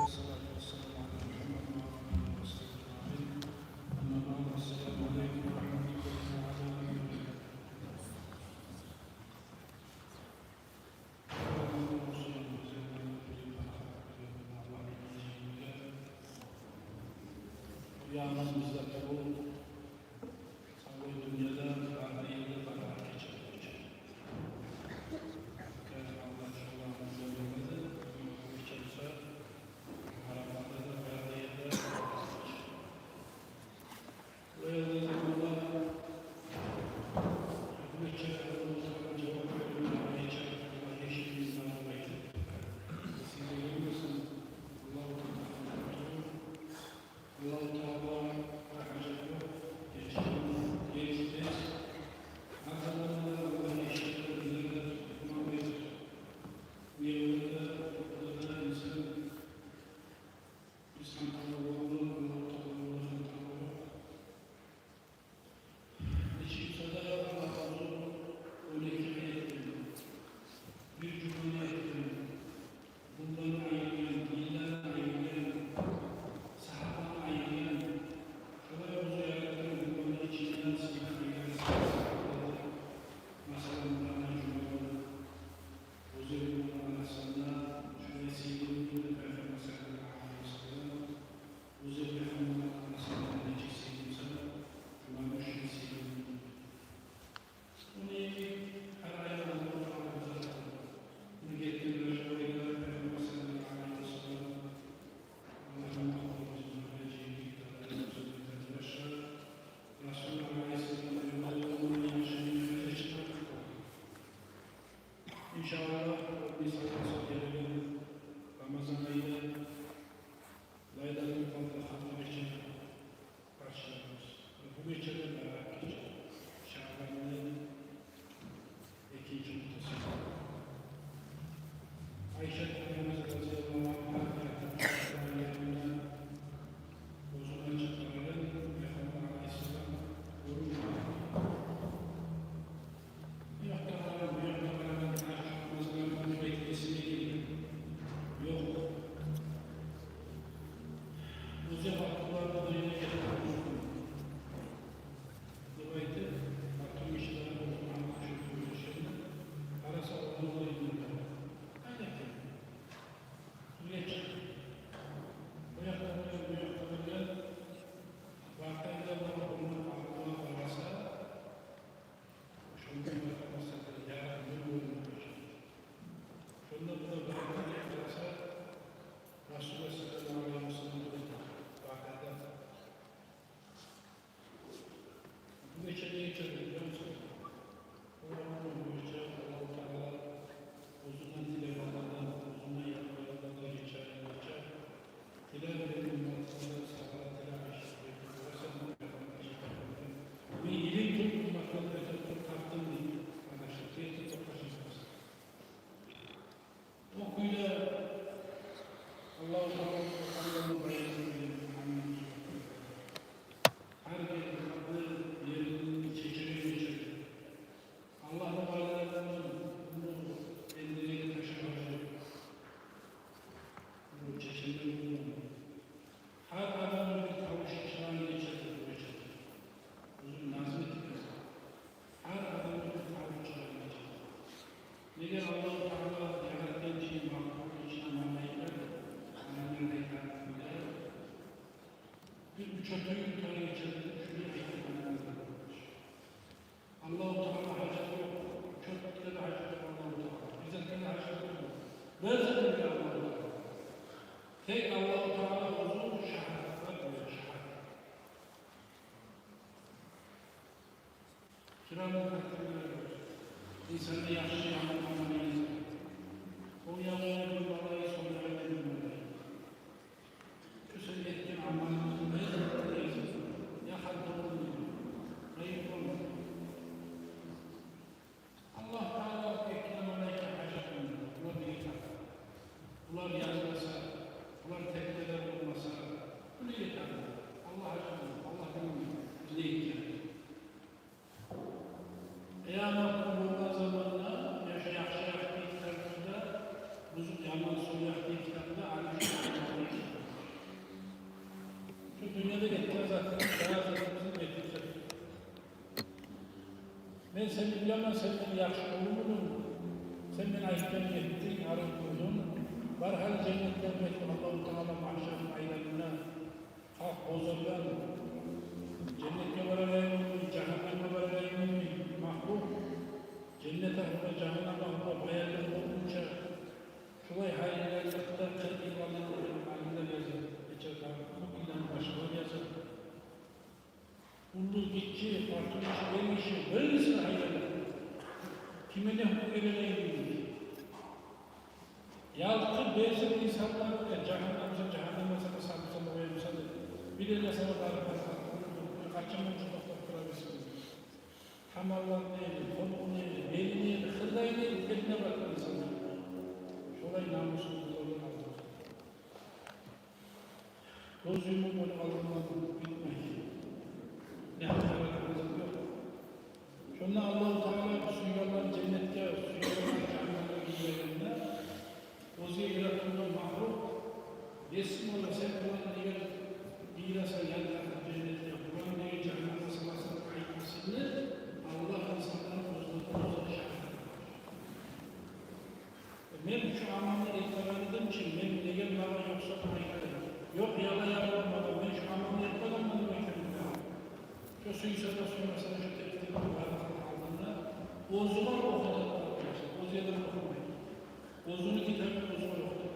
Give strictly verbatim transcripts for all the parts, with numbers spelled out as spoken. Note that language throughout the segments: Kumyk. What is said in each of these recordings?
والصلاة والسلام على محمد وعلى آله وصحبه أجمعين. أما بعد، السلام عليكم ورحمة الله تعالى وبركاته. Ягъни бизде бу савлай дюньяда бары да ерде бара гече. Аллагь шоланы гёндермеди, гече буса, Арапатда да бары да ерде бара гече. Аллагьу Таалагъа гьажат ёкъ, гечмес. Гьар заманда Аллагь эшитип, билип турагъан. Бу ерде, бу ерде инсан Биз хантавлу болмагъа, Аллагьу Таала ону хантавлу. Нечик буса да Аллагь оьзю он эки ай этген, бир жуманы этген, гюнлени айыргъан, йылланы айыргъан, сагьатланы айыргъан. Шолай оьзю яратгъан гюнлени ичинде сыйгъан айыргъан сагьатланы, масала, муна жуманы. Оьзю ону арасында шолай сыйлы гюнню Пайхаммар саллаллагьу алайгьи ва саллам, оьзю Пайхаммар арасында нечик сыйлы буса, жуманы шолай сыйлы гюнню. Ону гьар айда Аллагьу Таала узартгъан. Муна гетген Ражаб айда Пайхаммар саллаллагьу алайгьи ва саллам, Аллагьны магьфираты, жиндик, Расулуллагь алайгьиссалам, Иншаллагь, бу мисал гелеген Рамазан айда Лайлатул Къадр гьакъында гече башларбыз. Бу гече де баракат гече. Шаъбанны экинчи ортасы. Айшат анамыз разияллагьу ангьа ятып турагъан еринде гёзюн ачып къарагъан, Пайхаммар алайгьиссалам гёрюнмей. Бу якъгъа къарагъан, бу якъгъа къарагъан, гьаж намазлардан бек эсине гелген. Ёкъ. Оьзю Абдуллагьны уьюне гетип, деп айтып, Абдуллагь ишине болуп, аны шо гюн гечени къараса, ону уьюнде. Къайда экен? Уьйге чыкъды. Бу якъгъа баргъан, бу якъгъа баргъан. Вакътида да ону Абдуллагь къараса, Шонда бир къараса, бир ярыкъ нюр гёрюнюп гече. Шонда бу да бир къараса, Расулуллагь саллаллагьу алайгьи ва саллам бу гечени гечирди, билемисиз? Бу гече Аллагьу Таала оьзюнден тилегенлерден, оьзюнден якъгъанлардан гече, гече. Тиле берген умматына сагъа тиле гечип берди. Мен илик тюгюл умматына бир тапгъыр тапдым, дей. Къардашлар, гетип токъташмас. О кюйде Аллагьу Таала Къуръанда баян этген. Гьар бир умматны ерин чечеген, чечеген. Аллагьны валилеринден муну эндирип ташламажакъ. Муну чеченден муну. Гьар адамны бир тавушу чыгъагъан гече, бу гече. Оьзю назму этген. Гьар адамны бир тавушу чыгъагъан гече. Неге Аллагьу Таала яратгъан чи махлукъну ичинде малайиклер, малайиклер айтагъан кюйде, бир уьч-тёрт ай гече шулай айтагъан. Аллагьу Таала гьажат ёкъ, уьч-тёрт ай гьажат ёкъ Аллагьу Таала. Бир затгъа да гьажат ёкъ. Бир затгъа да Аллагьу Таала. Тек Аллагьу Таала оьзю шагьатлыкъ бере, шагьат. Кираман катибин. Инсанны яхшы-яман амалын яза. Онг ягъына бир малайик, сонг ягъына бир малайик. Шу сен этген амалынгны барын да яза. Я хантавлу, я юхлама. Аллагьу Таала экине малайикге гьажат болмай. Булар неге тарыкъ? Булар язмаса, булар тектерде болмаса, бу неге тарыкъ? Аллагь гьажат болмай. Аллагь билмей не этген. Къыямат гюн болгъан заманда, я шу яхшы Сен билемен, сен мени яхшы къулумдунг, сен мен айтгъанны этдинг, арив къылдынг. Бар гьали женнетге, Аллагьу Таала магьшарны айланында халкъ бозаргъан, женнетге барагъанмы, жагьаннемге барагъанмы, махлукъ, женнет агьлугъа, жагьаннем агьлугъа баянлар болгъунча, шулай гьайран къылыкъда къыркъ йыл алимлер яза, нече де муъминлени башгъалар яза. Уллу, гиччи, къарт гиши, эр гиши, бириси гьайран. Кимге не гьукму бережегин билмей. Ялкъып, безип инсанлар, э, жагьаннем буса, жагьаннем буса, сабыр-сабыр къоямысан деп. Бир эле сабыр барып, барып, барып, къачан мунча токътап тура берсин. Таманларын ери, къолун ери, белин ери, хырдайын ери, бетине батып инсанлар. Шолай намуслу болуп къалды. Гёз юмуп оьлюп къалгъандан битмей. Не гьакъ яратгъан зат ёкъ. Шонда Аллагьу Таала сюйгенлерин женнетге, сюйгенлерин жагьаннемге гийирегенде, оьзге яратылгъан махлукъ: «Есим Аллагь, сен буланы неге гийиресен янда женнетге, буланы неге жагьаннемге саласан?» — айтмасын деп, Аллагь инсанланы оьзюне оьзю шагьат. Мен шу амалны этмеген эдим чи, мен деген магъа ёкъса да айтар эди. Ёкъ, яла-яла болмагъан, мен шу амалны этмегенмен деп айтар эди. Шо сюйсе де, сюймесе де, шу текстни бары халкъ алдында оьзюне охута, оьзюне охумай. Оьзюню китабын оьзюне охута.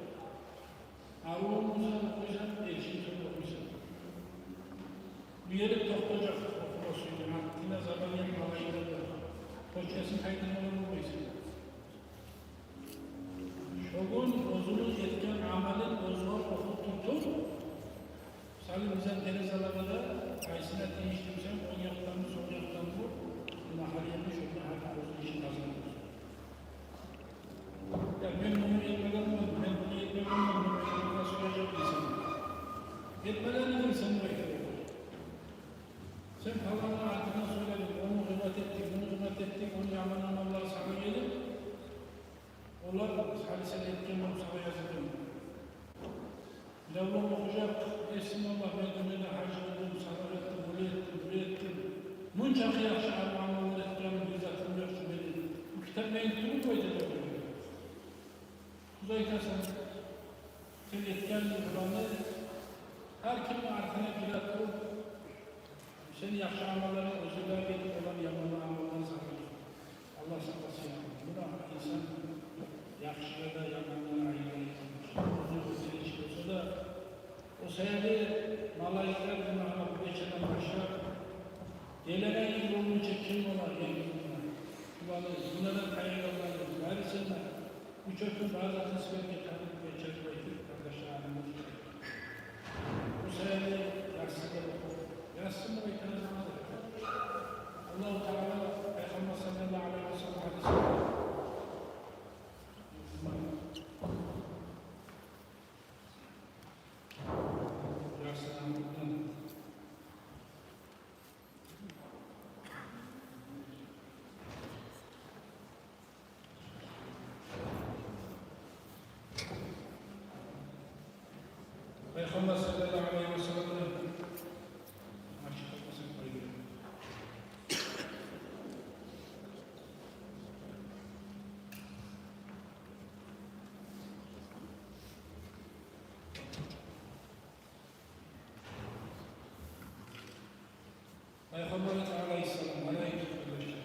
Арив болса да охуйсан, эрши болса да охуйсан. Бу ерде токътажакъ охума сюйген, гьатта заманны малайиклери бар. Почтасын къайтарып ала болмайсан. Шо гюн оьзюню этген амалын оьзюне охуп туруп, салып мизан терезаларда, къайсына тийишли десенг, онг якъданмы, сонг якъданмы, муна гьар ерде шонда гьар оьзюню ишин къазанып. Я, мен муну этмегенмен, мен муну этмегенмен, мен муну сюежек десенг. Этмеген эдинг сен бу этмегенни. Сен паланны артындан сёйлединг, ону гъыбат этдинг, муну гъыбат этдинг, ону яман амаллары сагъа гелип, олар гьали сен этген болуп сагъа язылгъан. Биревлер охуйжакъ: «Есим Аллагь, мен дюньяда гьаж къылдым, садагъа этдим, олай этдим, булай этдим. Мунчакъы яхшы амаллар этгенмен, бир затым ёкъ чу мени. Бу китап мени тюгюл бу», — айтажакъ. Сиз айтасыз, сен этген буланы гьар кимни артына гире туруп, сени яхшы амалларынг оьзюне гетип, олар яман амаллар сагъа. Аллагь сакъласын, я Аллагь. Муна инсан яхшыгъа да, ямангъа да айырмай. Оьзю оьзю иш болса да, о саялы малайиклер муна гьана бу гечеден башлап, гелеген йыл болгъунча ким бола, гелеген йыл бола. Шуланы, дюньядан тайгъанланы барысын да, уьч-дёрт гюн бары да тасбигьге тартып, гече айтып, къардашларыбыз. Бу саялы яссы да оху. Яссы муну айтагъан заманда Аллагьу Таала, Пайхаммар саллаллагьу алайгьи ва саллам гьадисинде, яссы намаздан Пайхаммар саллаллагьу алайгьи ва саллам Пайхаммар айта алайгьиссалам, малайик, къардашлар: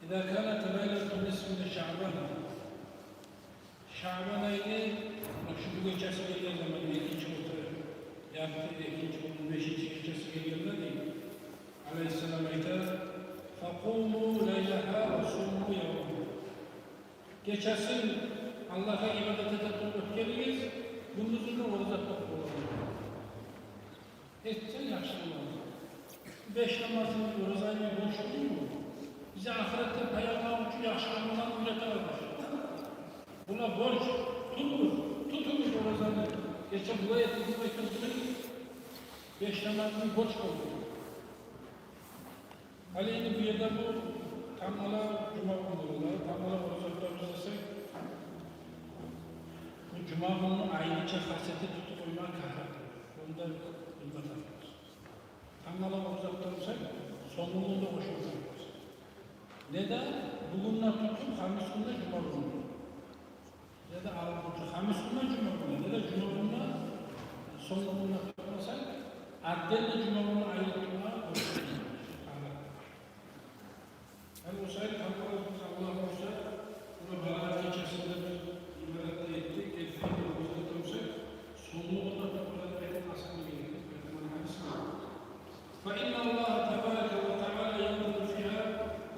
«Иза канат лайлату нисфи мин Шаъбан». Шаъбан айны, бу шу гечеси гелген заман, экинчи орта, ярты, экинчи, он бешинчи гечеси гелгенде, дей, алайгьиссалам айта: «Факъуму лайлагьа ва суму явмагьа». Гечесин Аллагьгъа ибадат эте туруп оьтгеригиз, гюндюзюн ораза тутуп болугъуз. Этсенг яхшы бола. Беш намазны, оразаны борч тюгюлмю? Бизге ахыратда пай алмакъ учун яхшы амалланы уьйрете, къардаш. Буна борч, тутугъуз, тутугъуз оразаны. Гече булай этигиз деп айтып, беш намазны борч къылды. Гьали энди бу ерде бу тангала жума гюн бола, тангала ораза тутабыз десек, бу жума гюнню айрыча хасияты тутуп къоймагъа къарап, онда билме тарыкъбыз. Тангала ораза тутабыз десек, сонгуну да къошуп къоярбыз. Не де бугюнден тутуп хамис гюнге, жума гюнге, не де алгъынчы хамис гюнге, жума гюнге, не де жума гюнге, сонгугюнге тутмаса, отдельно жума гюнге айырып турма. Гьали о саялы, Аллагь буюрса, муна Бараат гечесинде биз ибадат да этдик, эртен намазгъа турсакъ, сонгугюнге тутмагъа да бек асил геле. Пайхаммар гьадис бар. فإن الله تبارك وتعالى ينظر فيها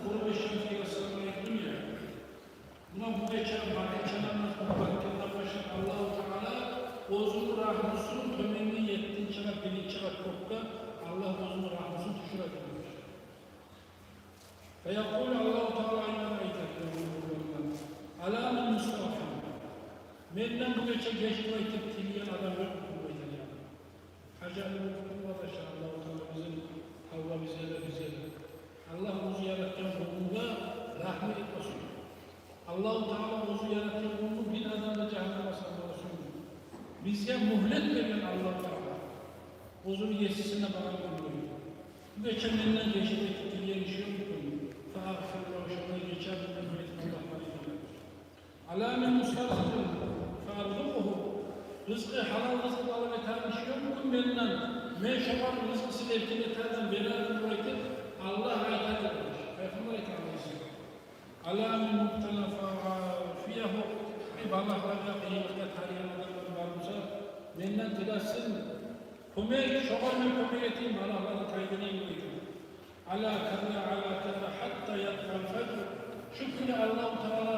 غروب الشمس إلى السماء الدنيا. Муна бу гече, Бараат гече намаз къылып битгенден башлап Аллагьу Таала оьзюню рагьмусун тёбенге, еттинчи къат, биринчи къат кёкге Аллагь оьзюню рагьмусун тюшюре. فيقول, Аллагьу Таала айта, айта: ألا من مستغفر. Менден бу гече геч деп айтып тилеген адам ёкъму деп айта. Гьажатлы болуп турма да шу Аллагьу Таала бизин, тавба бизге де, бизге де. Аллагь оьзю яратгъан къулуна рагьму этмесин. Аллагьу Таала оьзю яратгъан къулуну бир адам да жагьаннемге салмасын. Бизге мюгьлет берген Аллагьу Таала, оьзюню есисине баргъан къулуна. Бу гече менден геч деп айтып тилеген иши ёкъму? فأغفر له, шолай гечермен деп айтып Аллагьгъа айта. ألا من مسترزق فأرزقه. Рызкъы, гьалал рызкъы талап этеген иши ёкъму менден? Мен шогъар рызкъысын эркин этермен, берермен деп айтып Аллагь айта деп. Пайхаммар айта: ألا من مبتلى فأعافيه. Ай, балагьлагъа, къыйынлыкъгъа тарыгъан адамлар бар буса, менден тилесин кёмек, шогъар мен кёмек этейим, балагьланы тайдырайым деп айта. على كذا، على كذا، حتى يطلع الفجر. Шу кюйде Аллагьу Таала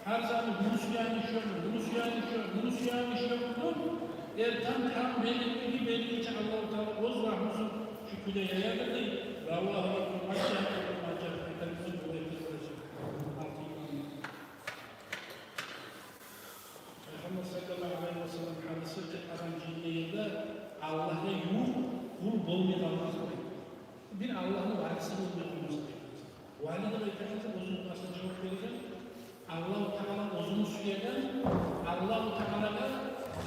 гьар заман: муну сюеген иши ёкъму, муну сюеген иши ёкъму, муну сюеген иши ёкъму деп, эртен танг беликлиги белигинче Аллагьу Таала оьз рагьмусун шу кюйде яяды дей. رواه ابن ماجه, Ибну Мажа айтгъан, бу айтгъан. Алты имам. Пайхаммар саллаллагьу алайгьи ва саллам гьадиси: къыркъ адам жыйылгъан ерде Аллагьгъа ювукъ къул болмай къалмас деп. Бир Аллагьны валиси болмай къалмас деп. Вали деп айтагъан зат, оьзюню къасына жавап береген, Аллагьу Таала оьзюню сюеген, Аллагьу Таалагъа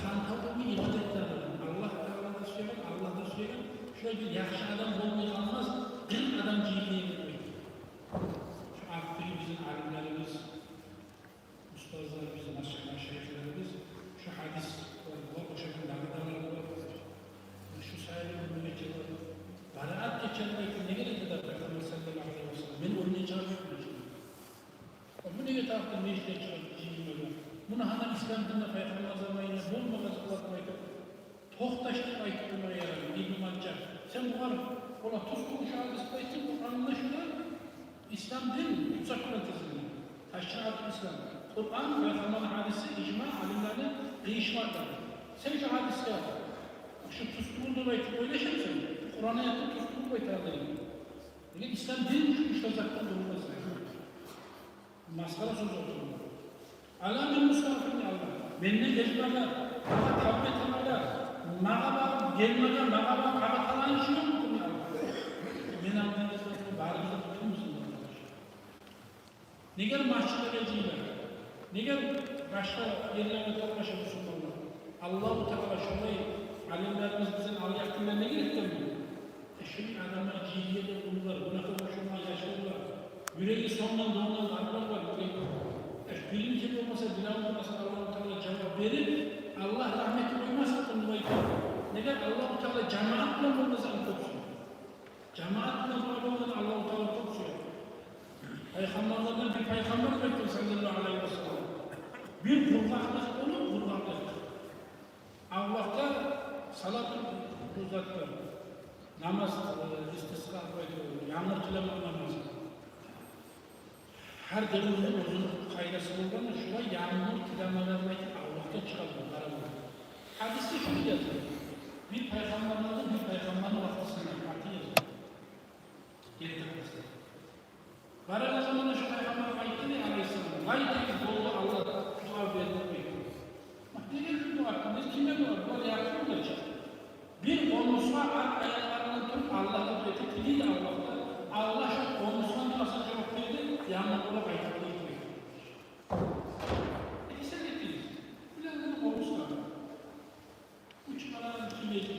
къан тёгюп ибадат этеген, Аллагьу Таала да сюеген, Аллагь да сюеген, шолай бир яхшы адам болмай къалмас, къыркъ адам жыйылгъан ерде. Шу артдагъы бизин алимлерибиз, устазлар, бизин маш-, машайихлерибиз шу гьадис бар, булар ошагъан дагъы да бар. Шу саялы бу гече бар. Бараат гечени айтып неге гелди де Пайхаммар саллаллагьу алайгьи ва саллам? Мен оьлмей чыгъарман. О, бу неге тарыкъ межитге чыгъып жыйылмагъа? Муна гьана ислам динде Пайхаммар заманында болмагъан зат деп айтып, токъташ деп айтып къоймагъа ярай. Ибну Мажа, сен бугъар, олар тюз тюгюл шу гьадисни айтып, Къуранны шунда ислам дин тутсакъ булан тизилген. Ташриатул ислам. Къуран, Пайхаммарны гьадиси, ижма, алимлени къыйышмакъ. Сен шу гьадисге шу тюз тюгюл деп айтып ойлашамысан? Къуран аятны тюз тюгюл деп айтагъан. Неге, ислам дин шу уьч де затдан турмас. Масхара сёз олтурма. ألا من مستغفر, я Аллагь, менден гечмеге, магъа тавба этмеге, магъа багъып гелмеге, магъа багъып къагъыт алайын шу ёкъму, я Аллагь? Мен алдымда барыбыз да тутумбуз. Неге межитлеге жыйыла? Неге башгъа ерлеге токъташа мусулманлар? Аллагьу Таала шолай алимлерибиз бизин алып якъгъанда неге этген бу? Э, шулай адамлар жыйылгъан, уллулар, гюнагьгъа къошулгъан яшлар, юреги сонгъан, донгъан къартлар бар, юреги. Э, биринчи болмаса, бир авур болмаса, Аллагьу Таала жавап берип, Аллагь рагьмат этип къоймасын деп айта. Неге? Аллагьу Таала жамаат булан болмаса, кёп сюе. Жамаат булан болгъанда Аллагьу Таала кёп сюе. Пайхаммарлардан бир пайхаммар айтгъан, саллаллагьу алайгьи ва саллам, бир къургъакълыкъ болуп, къургъакълыкъ. Авлакъда салат, бу зат бар. Намаз, э, истискъа деп айтып, янгур тилеме намазы. Гьар девюрню оьзюню къайдасы болгъан, шулай янгур тилеме деп айтып, авлакъгъа чыгъалар, баралар. Гьадисде шуну язгъан. Бир пайхаммарланы, бир пайхаммарны вакътисинде аты язгъан. Герти гьадисде. Барагъан заманда шу пайхаммар айтды дей, алайгьиссалам: «Вай, — деди, — болду, Аллагь дуа берди», — деди. Бакъ, неге шу дуа этдинг? Кимге дуа? Булар якъсыз чы. Бир къомусгъа арт аякъларындан туруп Аллагьгъа дуа этип тилейди Аллагьдан. Аллагь шу къомусгъа дуасына жавап берди, янгур булан къайтып берди. Эки сен этдигиз. Булан муну къомусгъа. Уьч къарадан ким этди?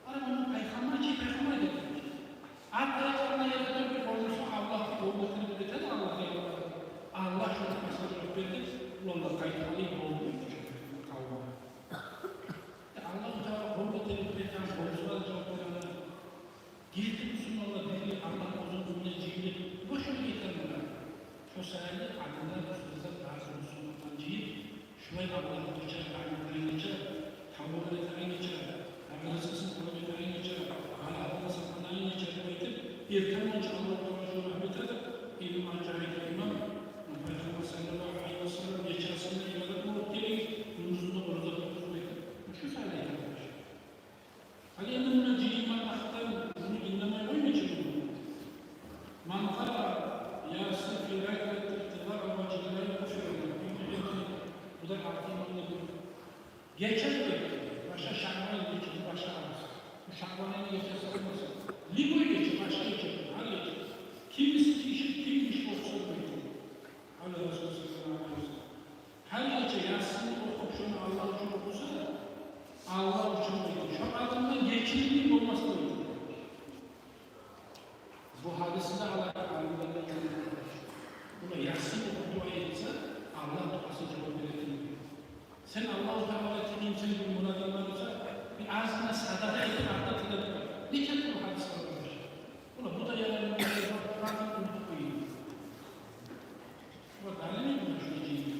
Ана муну пайхаммар чы, пайхаммар деп. Арт аякъларына ерде туруп бир къомусгъа Аллагь къайтып алып болмай къалгъан. Аллагьу Таала къоркъутуп бетин болсалар жавап бере. Гелди мусулманлар бирге, Аллагь оьзюню уьюне жыйылып, бу шону гетер мунда. Шо саялы адамлар, устазлар, бары мусулманланы жыйып, шулай Аллагьны къычырып, Аллагьны къычырып, тавбалар этеген гече, Аллагьны ризкысын талап этеген гече, гьалал гьарамдан сакъланагъан гече деп айтып, эртен болча Аллагьу Таала шону рагьмат этип, имам, ажайып имам, Пайхаммар саллаллагьу алайгьи ва саллам гечесинде ибадат болуп гелегиз, гюндюзюнде ораза тутуп айтып, шу саялы айтып. Гьали энни муна жыйылмакъдан, муну иннемей къоймай чы муну. Ман къараа Ясин фи лайлатин ибтигъаа важгьиллахи гъуфира лагьу. Бу да артыкъ иманлы бир гече, башы Шагьбан гече, башы арасы. Бу Шагьбан айны гечеси болмаса, любой гече, башы гече, гьар гече. Кимиси тиши, кимиси охуса да бола. Аллагь Расулу саллаллагьу алайгьи ва саллам. Гьар гече Ясинни охуп, шону Аллагь учун охуса, Аллагь учун дейди. Шо адамдан гечилмей болмас дейди. Бу гьадисни де алар алимлер де гелтирген. Муна Ясин охуп дуа этсе, Аллагь дуасына жавап береди. Сен Аллагьу Таалагъа тилейсен, бир мурадынг бар буса, бир азгъына садагъа этип, артда тилеп тур. Нече тюрлю гьадис бар, къардашлар. Муна бу да ярамай, бу да унутуп къойду. Ва далили муна шуну жыйды.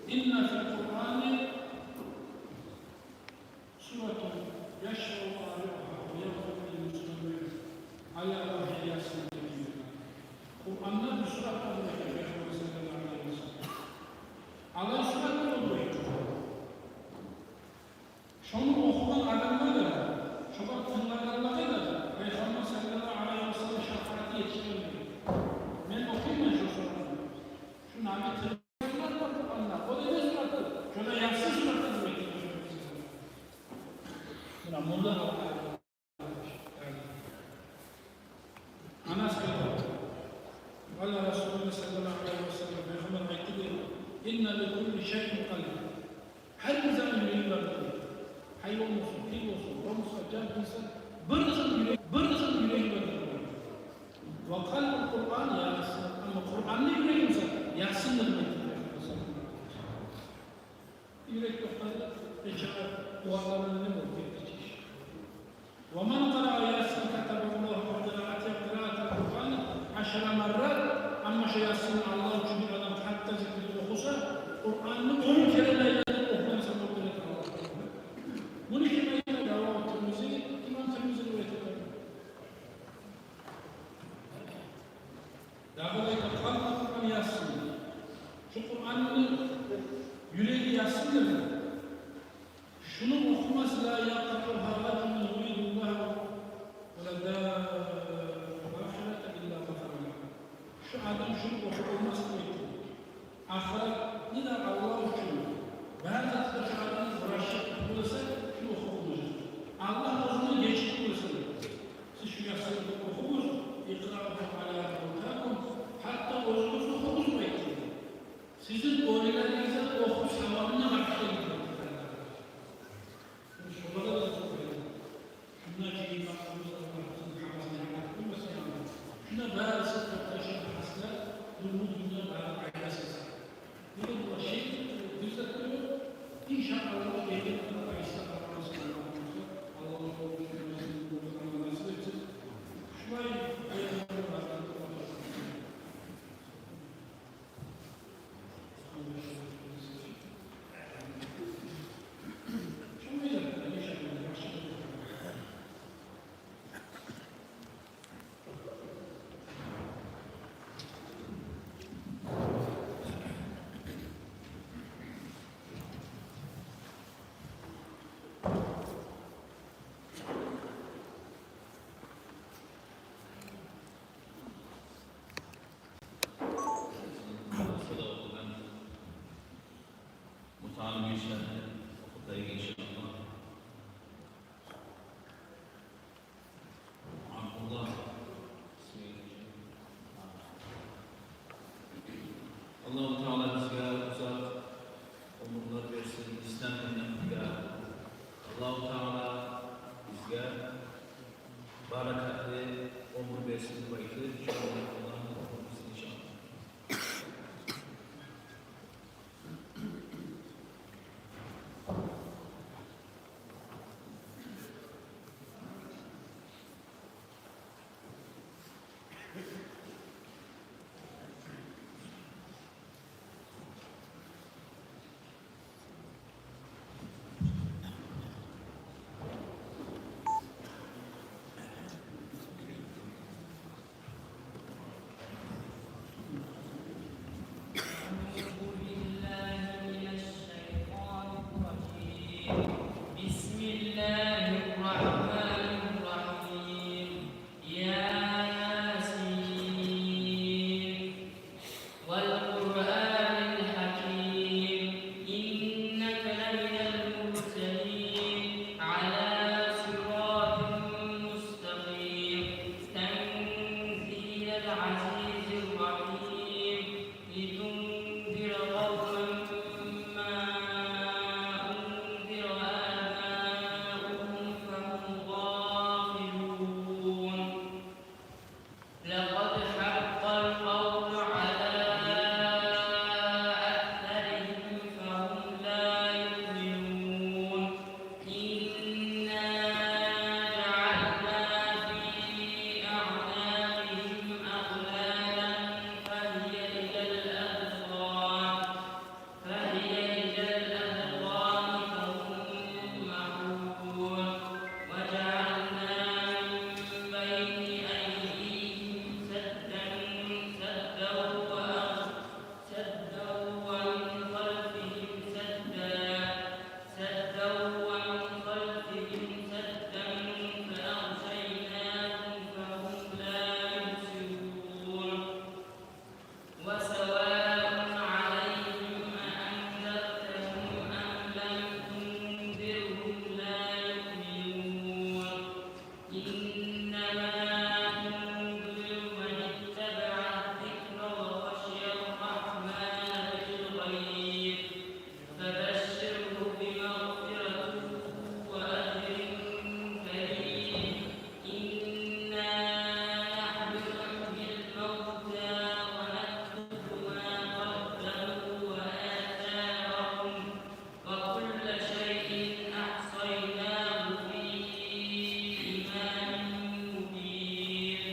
Инна фил Къуръани суратун яшфау къариугьа ва ягъфиру лил муслимин. Ала ва гьия Ясин. Къуръанда бир сурат бар деп айта Пайхаммар саллаллагьу алайгьи ва саллам. Алай сурат бар деп айта. Шону охугъан адамгъа да, шогъар тынглагъанлагъа да Пайхаммар саллаллагьу алайгьи ва саллам шапааты етишген. Мен охуйман шо суратны. Шу Наби тынглагъан сурат бар Къуръанда, о да не суратдыр? Шо да Ясин суратдыр деп айта. Муна мунда Анас айта, къала Расулуллагь саллаллагьу алайгьи ва саллам, Пайхаммар айтды дей: «Инна ли кулли шайин къалб». Гьар бир затны юреги бар дей. Гьайван болсун, пил болсун, къомурсгъа, жан, инсан, бир затны юреги, бир затны юреги бар дей. «Ва къалбул Къуръан Ясин». Амма Къуръанны юреги буса Ясиндир дей Пайхаммар саллаллагьу алайгьи ва саллам. Юрек токътады, бечара къуватланагъан не болуп гетди чи иш. «Ва ман къараа Ясин катабаллагьу ан къираатигьи къираатал Къуръани ашара маррат». Амма шо Ясинни Аллагь учун бир адам къатта зикирде охуса, Къуръанны он керен айланып охугъан савабы болуп гете Аллагь. Муну ким айта? Равагьу Тирмизи, имам Тирмизи риваят этген. Дагъы да айта: «Къалбул Къуръани Ясин». Шу Къуръанны юреги Ясиндир. Шуну охумаса, «ла якъраугьа ражулун юридуллагьу ва лад-дарал ахирата илла гъафара лагьу». Шу адам шуну охуп болмас деп айтды. Ахыратны да Аллагь учун, бары затны да шу адам угърашып болса, шуну охуп болмажакъ. Аллагь оьзюнден гечип болса. Сиз шу Ясинни охугъуз, «икъраугьу ала мавтакум», гьатта оьзюгюз охугъуз деп айтды. Сизин оьлюлеригизге охуп савабын да къаршылайгъыз деп айтды. Шолар да зат бар. Шунда жыйылмакъ, Аллагь бизин гьаммабызны гьалак къылмасын, я Аллагь. Шунда барысы токъташып, гьаста, дюрмю дюнья бары къайдасыз. Бир де бола шей, бир зат да ёкъ. Иншааллагь, гелген айда къайсы Аллагь, Аллагь, Аллагь насип этсин. Шулай айда Муталим гишилени охутайыкъ, иншааллагь. Абдуллагь. Аллагьу Таала бизге узакъ оьмюрлер берсин, ислам динни кюйде. Аллагьу Таала бизге баракатлы оьмюр берсин деп айтып, шолай Аллагьны охурбуз, иншааллагь. والقرآن الحكيم. إنك لمن المرسلين على صراط مستقيم. تنزيل العزيز الرحيم. لتنذر قوما ما أنذر آباؤهم فهم غافلون. لقد حق القول على أكثرهم فهم لا يؤمنون. إنا جعلنا في أعناقهم أغلالا فهي إلى الأذقان فهي إلى الأذقان فهم مقمحون. وجعلنا من بين أيديهم سدا، سدا وأغ-، سدا ومن خلفهم سدا، سدا ومن خلفهم سدا فأغشيناهم فهم لا يبصرون. وسواء عليهم أأنذرتهم أم لم تنذرهم لا يؤمنون. إنما تنذر من اتبع الذكر وخشي الرحمن بالغيب فبشره بمغفرة وأجر كريم. إنا نحن نحيي الموتى ونكتب ما قدموا وآثارهم وكل شيء أحصيناه في إمام مبين.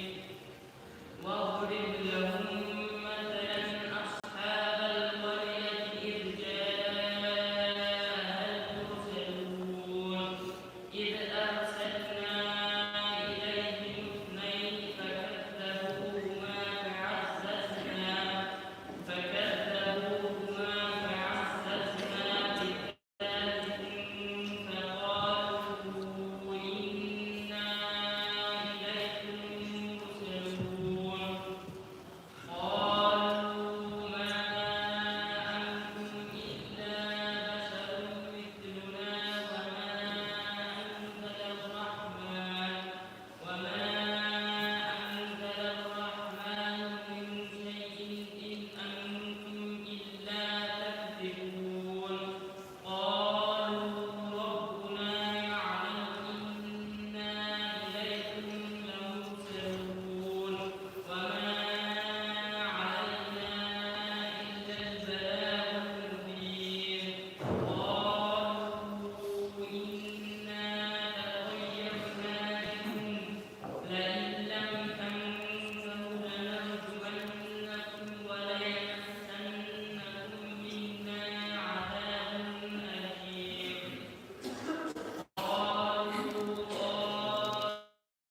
واضرب لهم مثلا أصحاب القرية إذ جاءها المرسلون. إذ أرسلنا إليهم اثنين فكذبوهما فعززنا، فكذبوهما فعززنا بثالث فقالوا إنا إليكم مرسلون. قالوا ما أنتم إلا بشر مثلنا وما أنزل الرحمن، وما أنزل الرحمن من شيء إن أنتم إلا تكذبون. قالوا ربنا يعلم إنا إليكم لمرسلون. وما علينا إلا البلاغ المبين. قالوا إنا تطيرنا بكم لئن لم تنتهوا لنرجمنكم وليمسنكم منا عذاب أليم. قالوا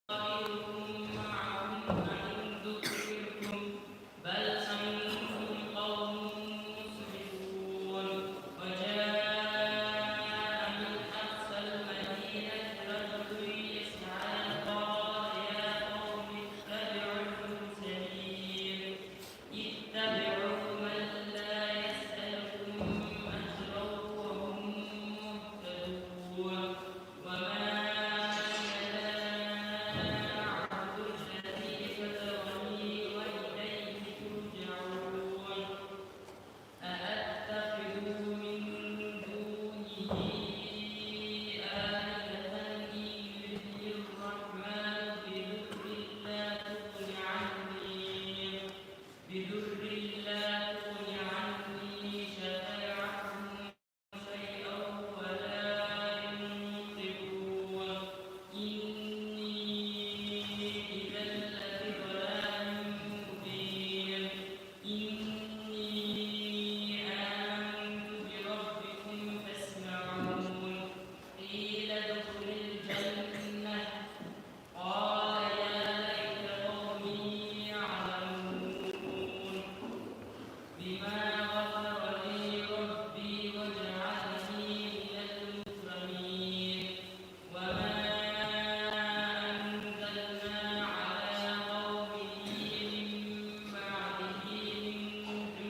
طائركم معكم أئن ذكرتم بل أنتم قوم مسرفون. وجاء من أقصى المدينة رجل يسعى قال يا قوم اتبعوا المرسلين. اتبعوا من لا يسألكم أجرا وهم مهتدون. وما أنا إلا أعبد الذي فطرني وإليه ترجعون. أأتخذ من دونه آلهة إن يردن الرحمن بضر لا تغن عني، بضر لا تغن عني شفاعتهم شيئا ولا ينقذون. إني إذا لفي ضلال مبين. إني آمنت بربكم فاسمعون. قيل ادخل الجنة. قال يا ليت قومي يعلمون. بما غفر لي ربي وجعلني من المكرمين. وما أنزلنا على قومه من بعده من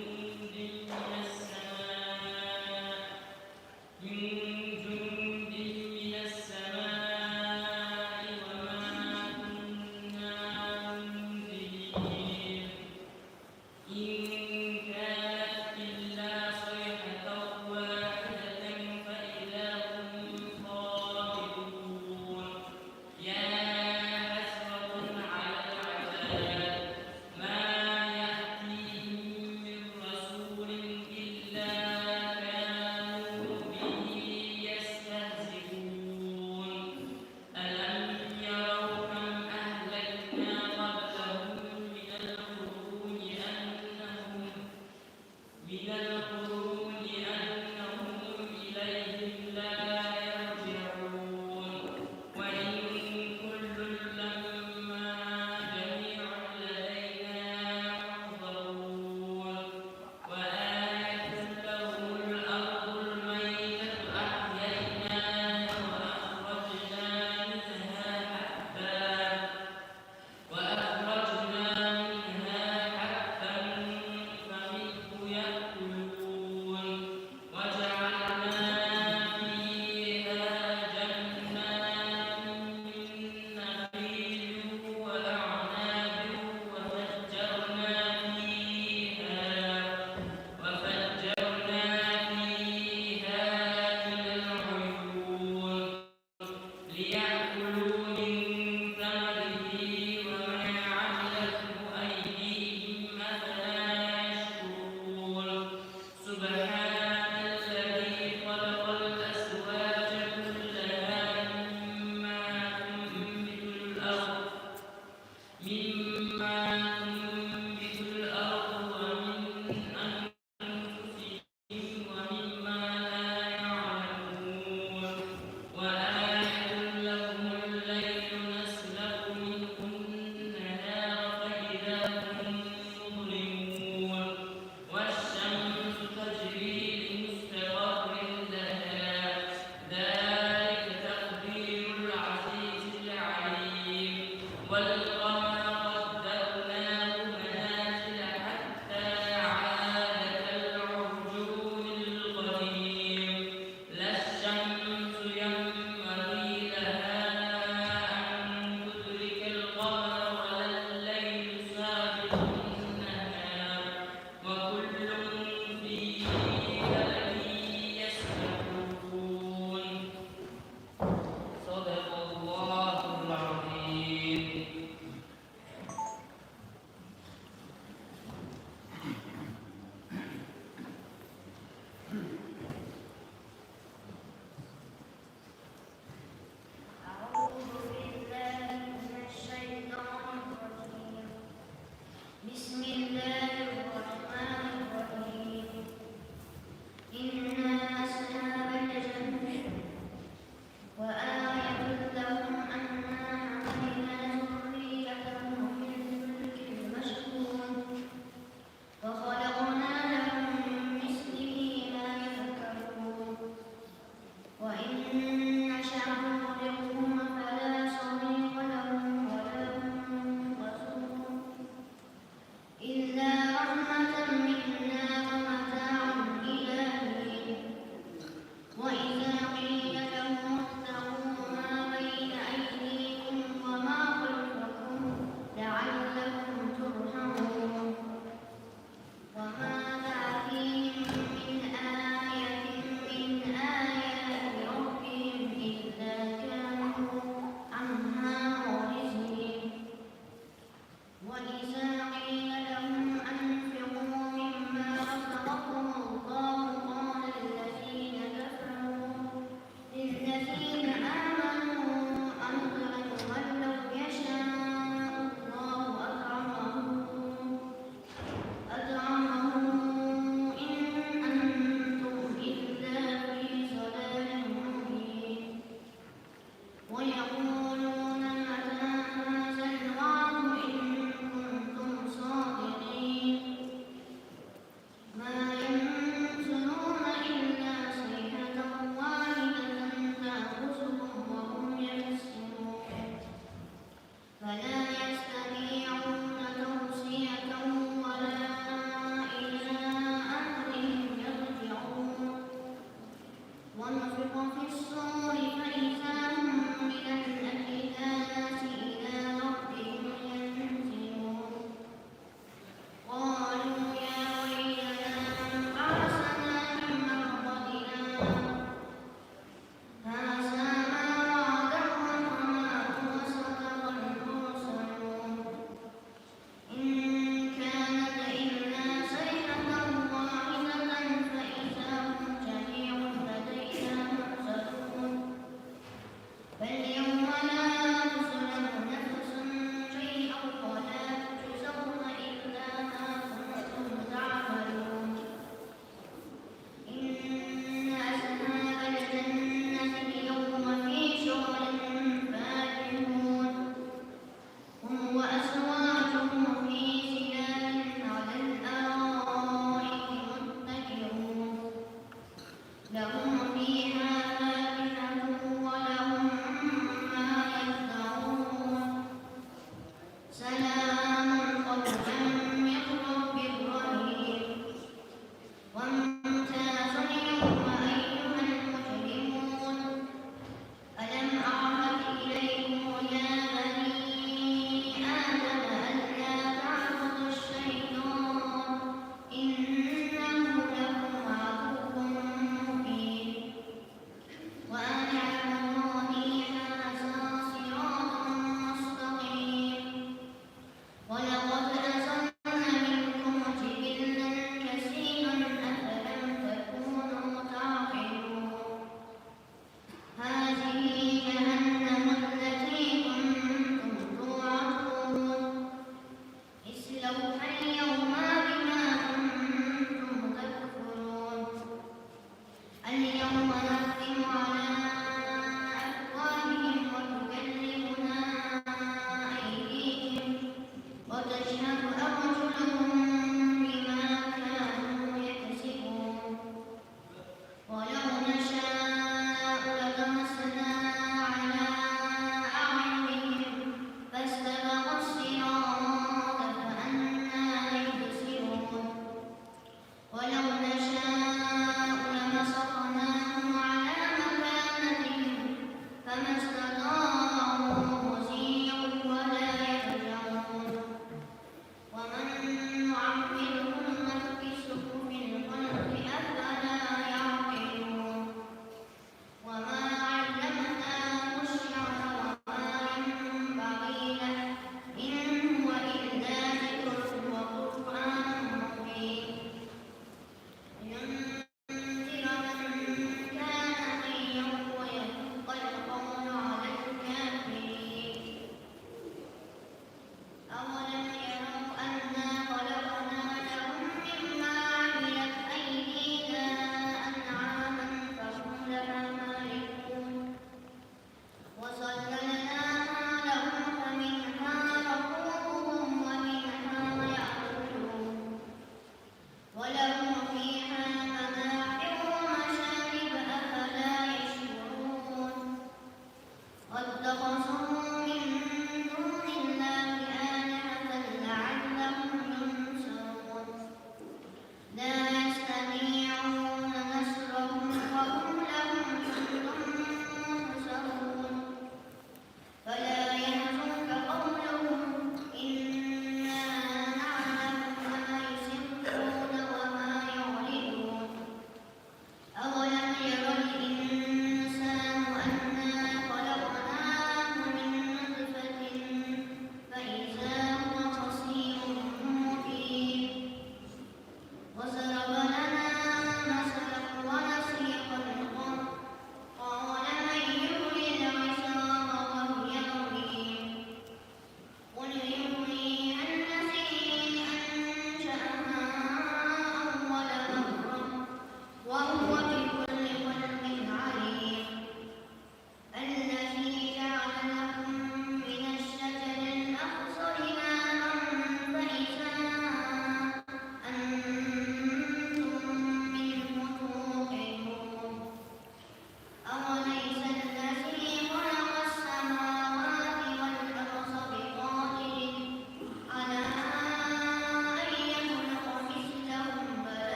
من القرون أنهم إليهم لا يرجعون. وإن كل لما جميع لدينا محضرون. وآية لهم الأرض الميتة أحييناها وأخرجنا منها حبا وأخرجنا منها حبا فمنه يأكلون.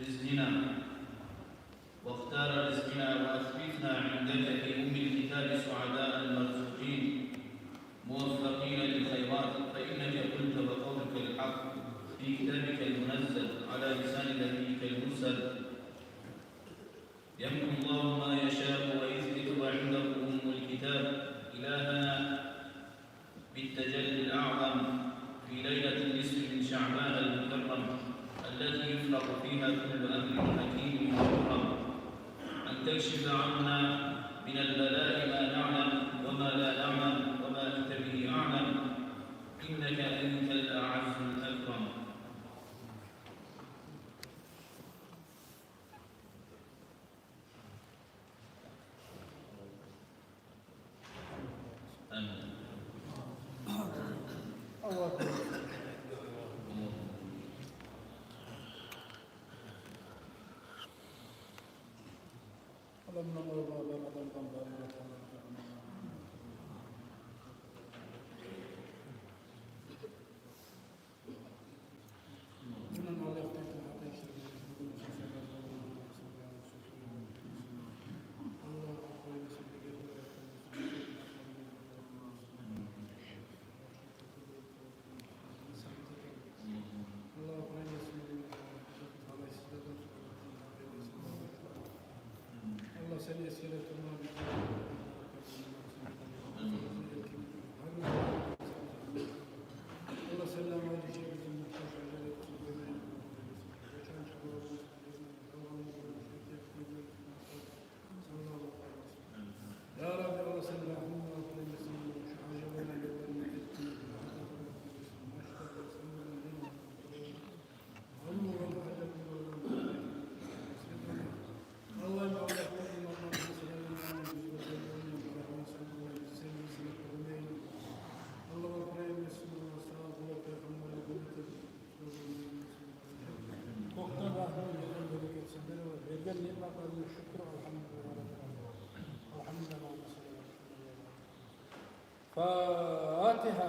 رزقنا، واختار رزقنا، وأثبتنا عندك في أم الكتاب سعداء المرزوقين موفقين للخيرات، فإنك قلت وقولك الحق في كتابك المنزل على لسان نبيك المرسل، يمحو الله ما يشاء ويثبت وعنده أم الكتاب. إلهنا بالتجلي الأعظم في ليلة النصف من شعبان المكرم التي يفرق فيها كل أمر حكيم مكرم، أن تكشف عنا من البلاء ما نعلم وما لا نعلم وما أنت به أعلم، إنك أنت الأعز الأكرم. آمين. Берген ниъматларына шюкюр, алгьамдулиллагь. Алгьамдулиллагь. Фатигьа.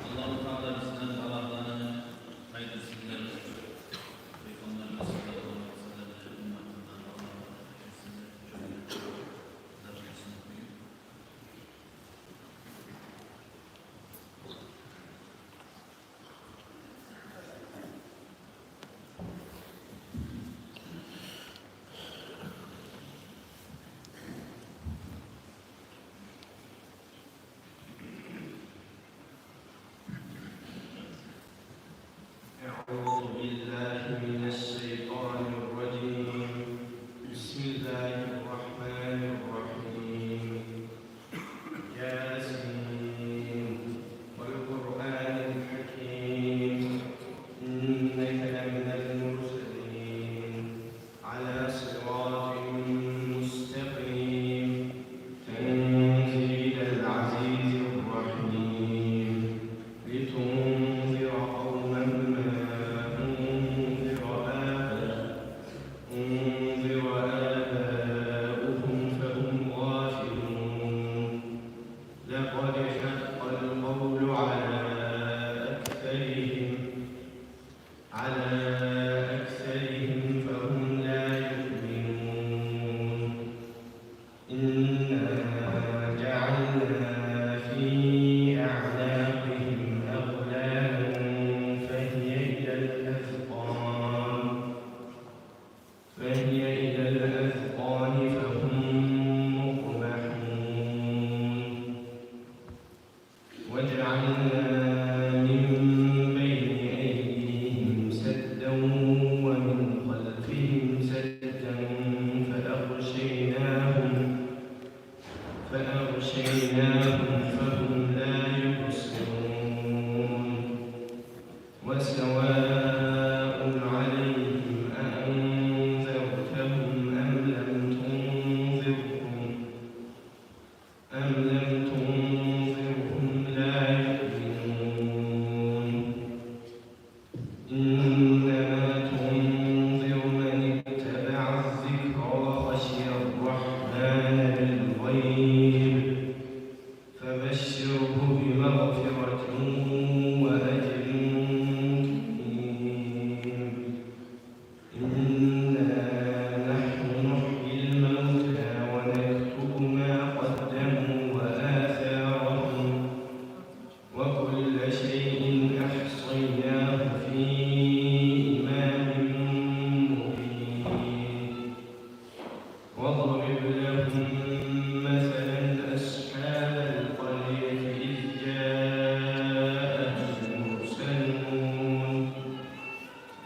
Аллагьу Таала бизден талапланы къайдырсын деп, Пайхаммарыбыз саллаллагьу алайгьи ва салламны умматындан Аллагьу Таала этсин деп, шолай дарсыбызны къоюп. أعوذ بالله من الشيطان الرجيم. بسم الله الرحمن الرحيم. ياسين والقرآن الحكيم. إنك لمن المرسلين على صراط مستقيم. تنزيل العزيز الرحيم. لتنذر قوما ما أنذر آباؤهم أنذر آباؤهم فهم غافلون. لقد حق القول على أكثرهم، على أكثرهم فهم لا يؤمنون. إنا جعلنا في أعناقهم أغلالا فهي إلى الأذقان فهي إلى الأذقان فهم مقمحون. وجعلنا من بين أيديهم سدا ومن خلفهم سدا فأغشيناهم، فأغشيناهم فهم لا يبصرون. وسواء عليهم أأنذرتهم أم لم تنذرهم، أم لم تنذرهم لا يؤمنون. إنما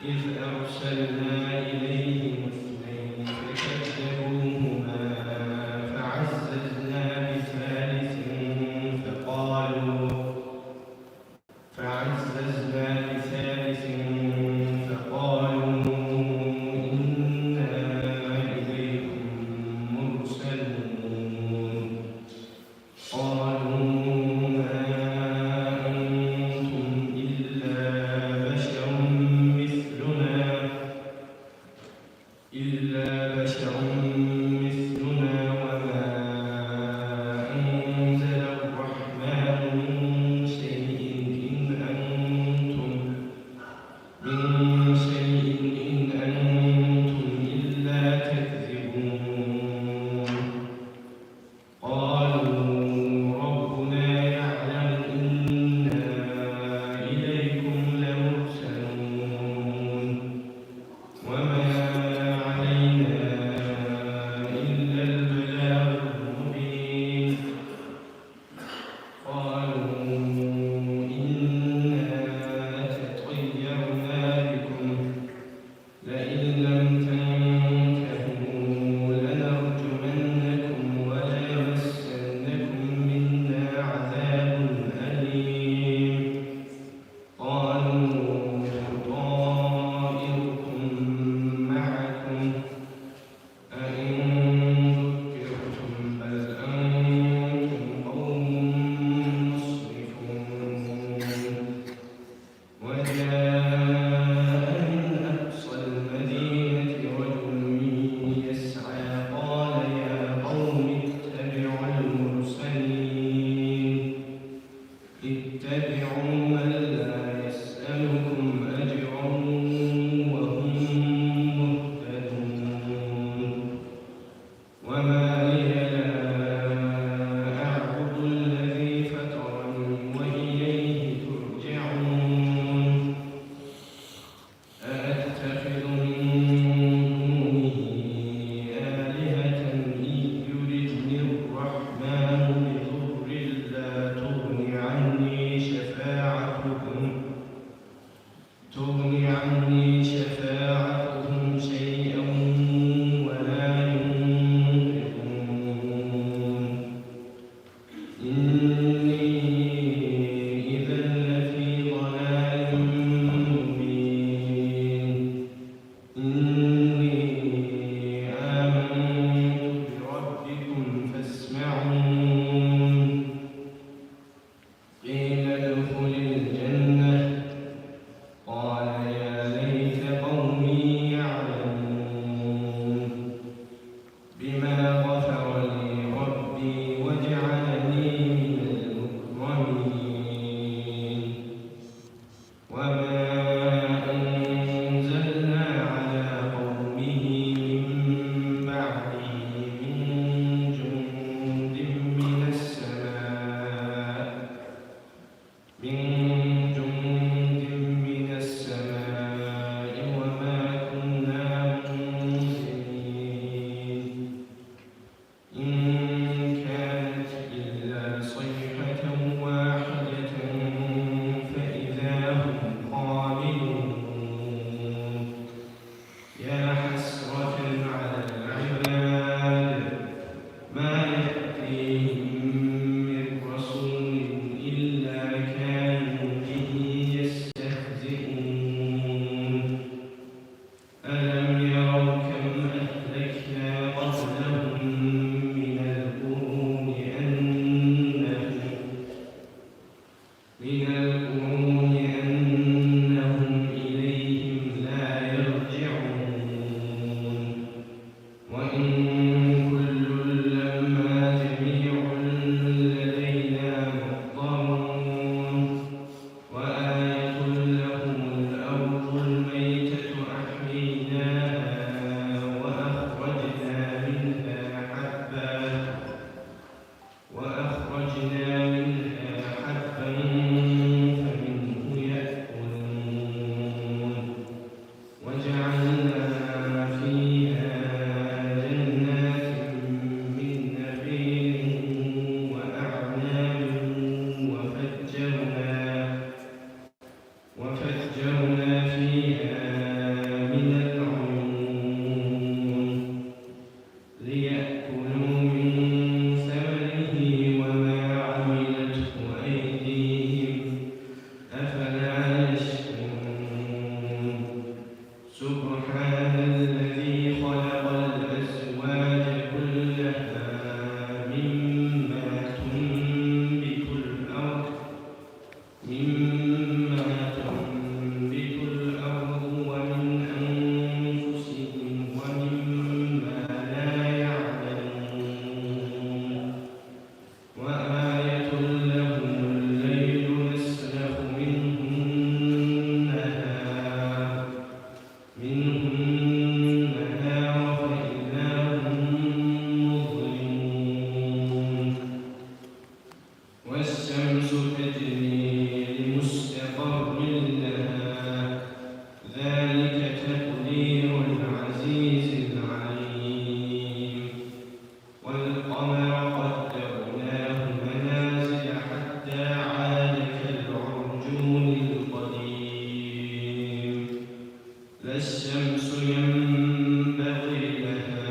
فأرسلنا إليهم اثنين فكذبوهما فعززنا بثالث فقالوا، فعززنا بثالث فقالوا إنا إليكم مرسلون. قالوا ما أنتم إلا بشر مثلنا تقدير العزيز العليم. والقمر قدرناه منازل حتى عاد كالعرجون القديم. لا الشمس ينبغي لها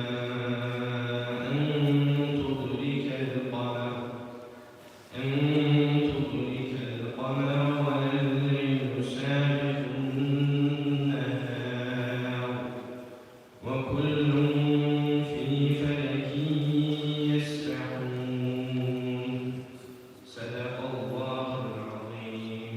أن تدرك القمر، أن تدرك القمر ولا الليل سابق النهار، وكل في فلك يسبحون. صدق الله العظيم.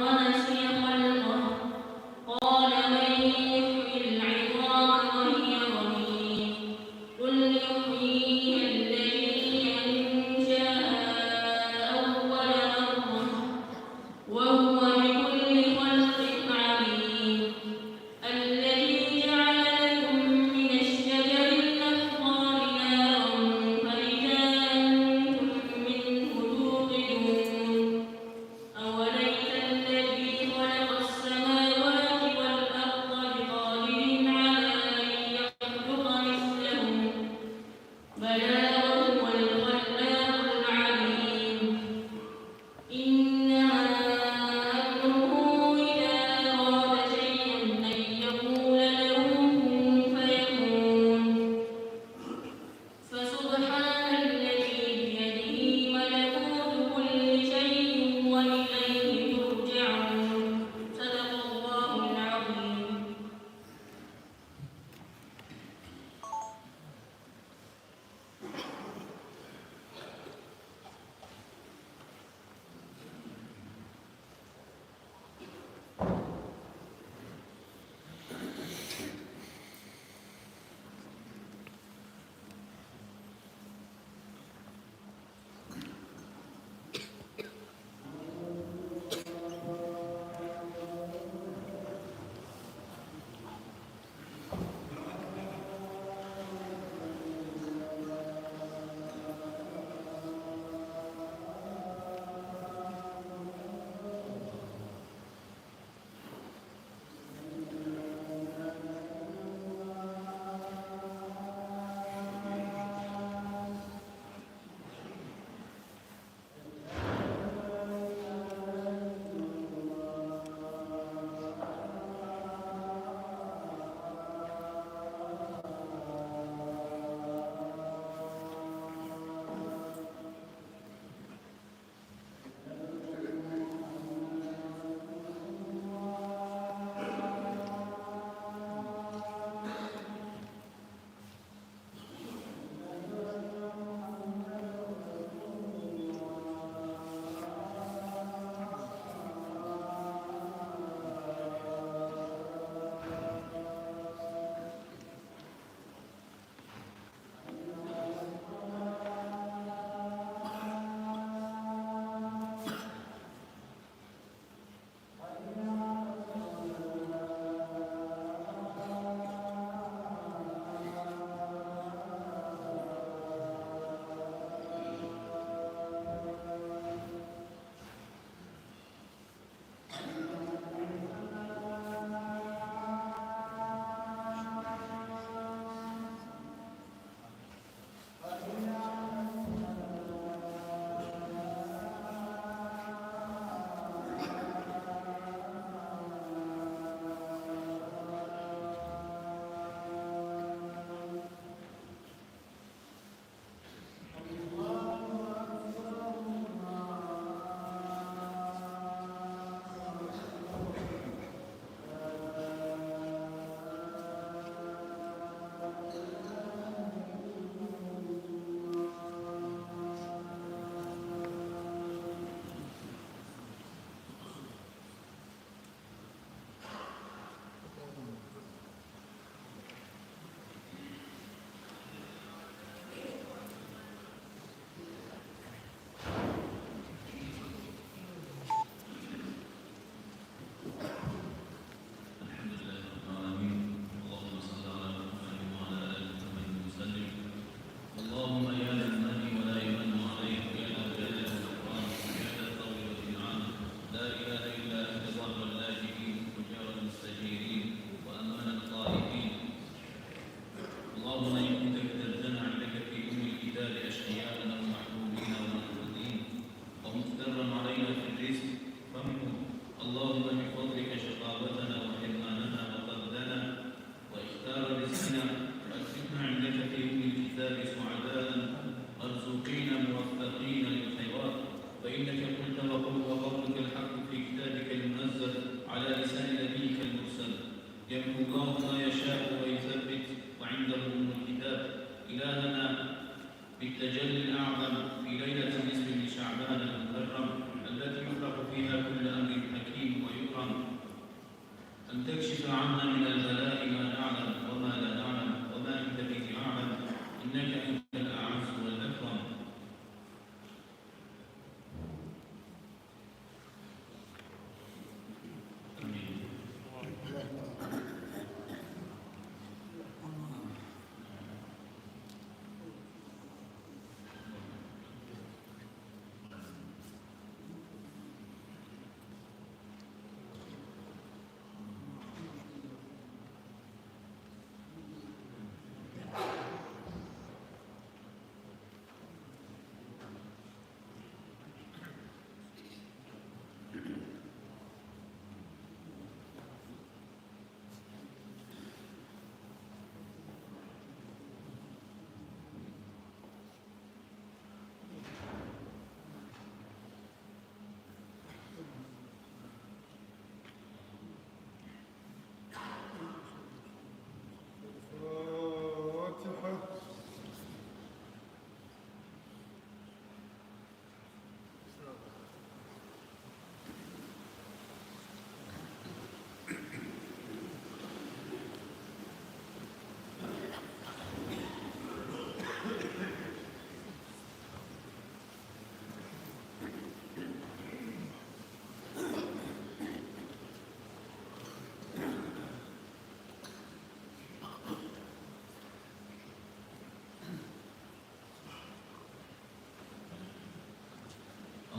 ونسي خلقه. قال من يحيي العظام وهي رميم. قل يحييها الذي أنشأها أول مرة وهو بكل خلق عليم. الذي جعل لكم من الشجر الأخضر نارا فإذا أنتم منه توقدون. أوليس الذي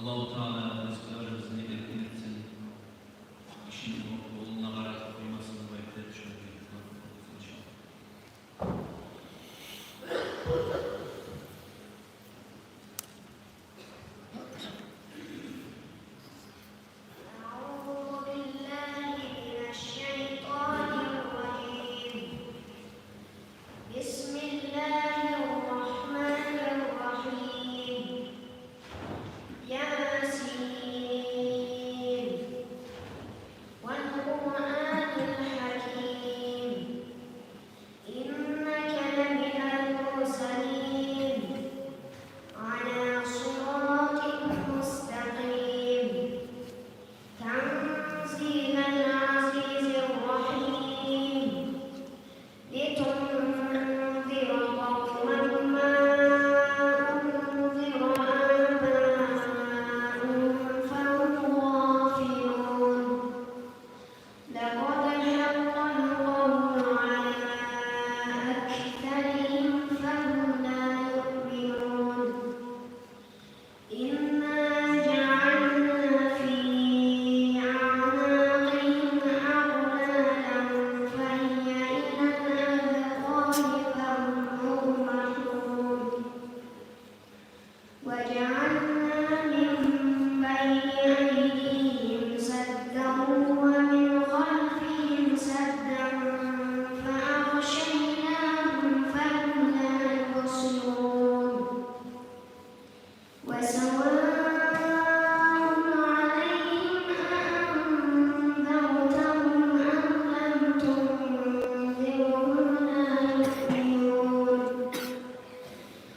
Аллагьу Таала ризкъыларыбызны эркин этсин. Гишини къолуна къарап къоймасын деп айтып, шону иншаллагь. أعوذ بالله من الشيطان الرجيم. بسم الله الرحمن الرحيم. ياسين. والقرآن الحكيم. إنك لمن المرسلين. على صراط مستقيم. تنزيل العزيز الرحيم. لتنذر قوما ما أنذر آباؤهم فهم غافلون. لقد حق القول على أكثرهم فهم لا يؤمنون. إنا جعلنا في أعناقهم أغلالا فهي إلى الأذقان فهم مقمحون. وجعلنا من بين أيديهم سدا ومن خلفهم سدا فأغشيناهم فهم لا يبصرون. وسواء عليهم أأنذرتهم أم لم تنذرهم لا يؤمنون.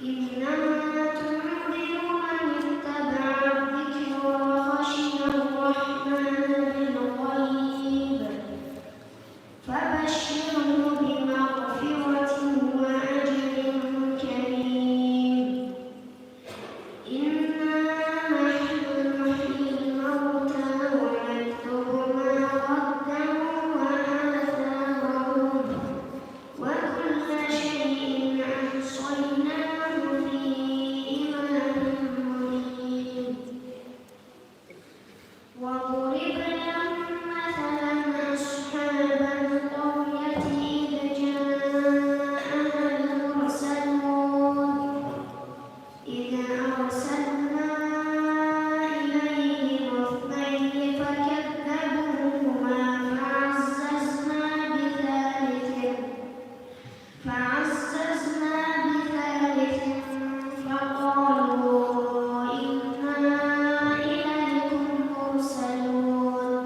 إنما تنذر من اتبع الذكر وخشي الرحمن بالغيب فبشره بمغفرة وأجر كريم. إنا نحن نحيي الموتى ونكتب ما قدموا وآثارهم وكل شيء أحصيناه في إمام مبين. واضرب لهم مثلا أصحاب القرية إذ جاءها المرسلون. إذ أرسلنا إليهم اثنين فكذبوهما فعززنا بثالث، فعززنا بثالث فقالوا إنا إليكم مرسلون.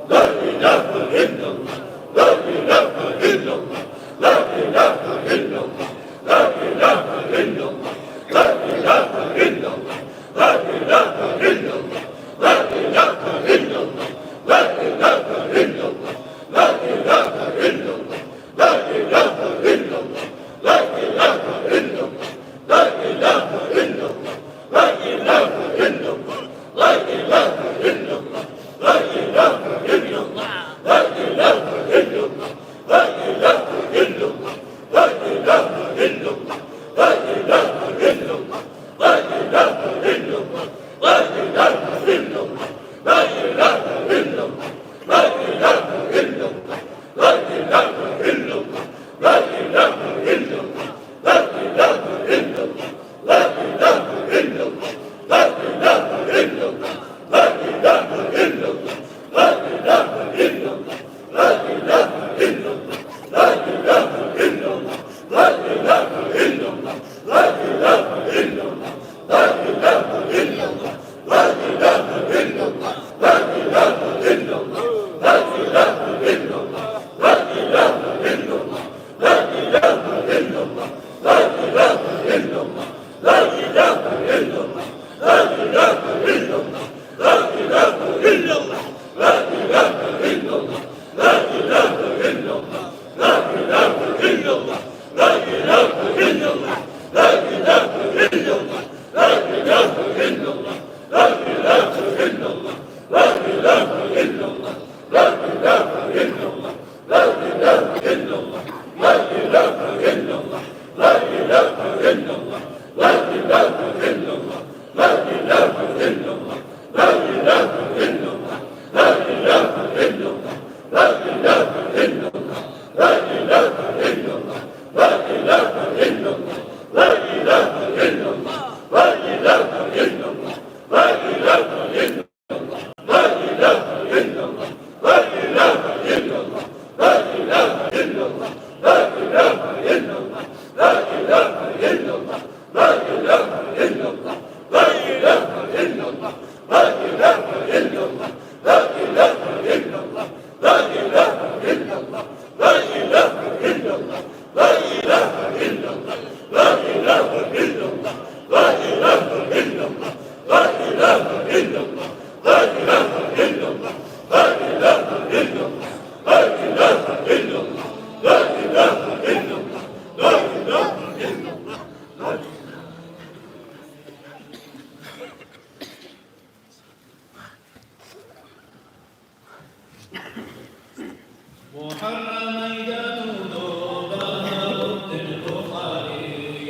Мугьаррам айда тувду Багьавутдин Бухари,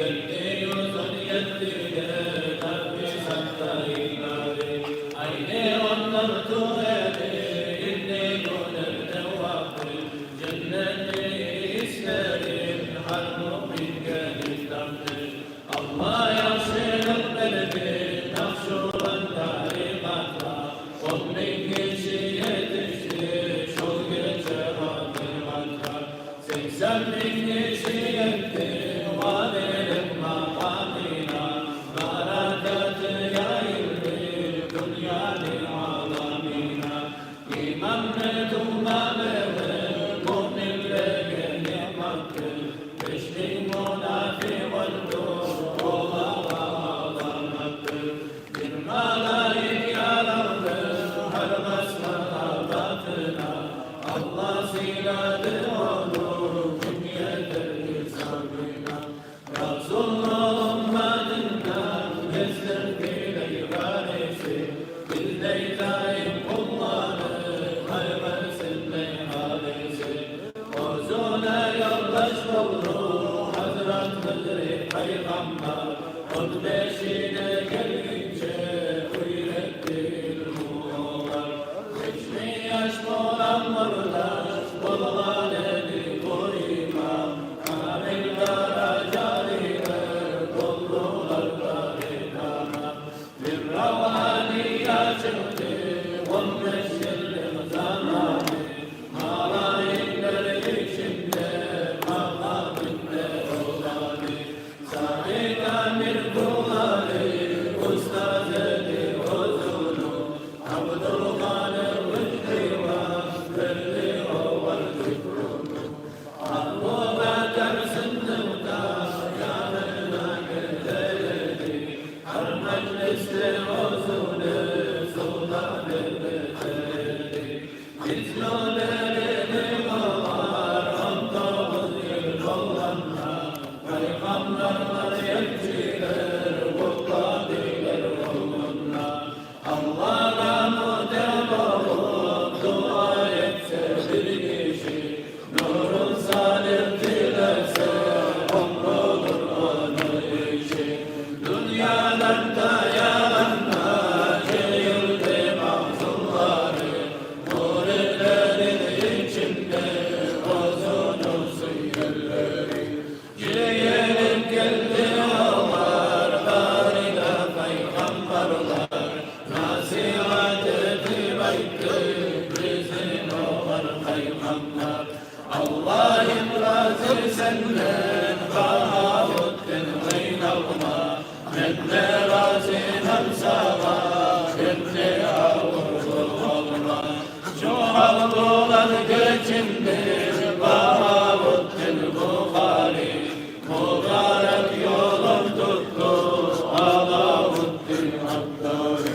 етти юз он етти де тарбисатда йыллары. Айны он дёртю эди, инни гюнлерде вакъти, женнетни ислерин гьар муъминге татды. Аллагь яхшылыкъ берди Накъшубанд тарикъатгъа, он минг гиши етишди шол гече гьакъикъатгъа. Сексен минг гиши етди валилик макъамына, баракаты яйылды дюньяны аламына. Иманны тувмагъы муъминлеге ниъматдыр, беш минг мунафикъ оьлдю, олагъа аламатдыр. Бир малайик яралды гьар басма къабатына, Аллагь сыйлады ону мунъ етер гьисабына. Расулну умматындан гезгин билей гьариси, биздей заиф къулланы къайгъы сынай гьалиси. Оьзюне ёлдаш болду Гьазрат Хизри пайгъамбар, он бешине гелгинче уьйретди илму огъар. Беш минг яш булан къурдаш болгъан эди бу имам, камил даражалылар болдулар дари тамам. Бир равгьания чыкъды он беш йыллыкъ заманы, малайиклер ичинде макъамын белгиледи. Саид Амир Дулали устаз эди оьзюню, Абдулгъани Уьждиван Изну берип олар он тогъуз йыл болгъанда, пайхаммарлар, элчилер, къутланылар болгъанда. Аллагьгъа мутиъ болуп дуа этсе бир гиши, нурун салып тилесе, оьнгюлюр ону иши. Дюньядан таягъанда жыйылды магъзумлары, муридлени ичинде оьзюню сюйгенлери. Жыйылып гелди олар, бары да пайхаммарлар, насигьат этип айтды бизин огъар пайхаммар. Аллагьым рази сенден, Багьавутдин, къыйналма. Мен де разимен сагъа, сен де авурлукъ алма. Шо гьал булан гечинди Багьавутдин Бухари. Мубарак ёлун тутду Алавутдин Аттари.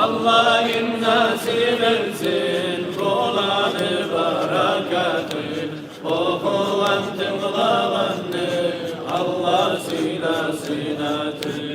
Аллагьым насип этсин буланы баракатын, охугъан, тынглагъанны Аллагь сыйласын атын.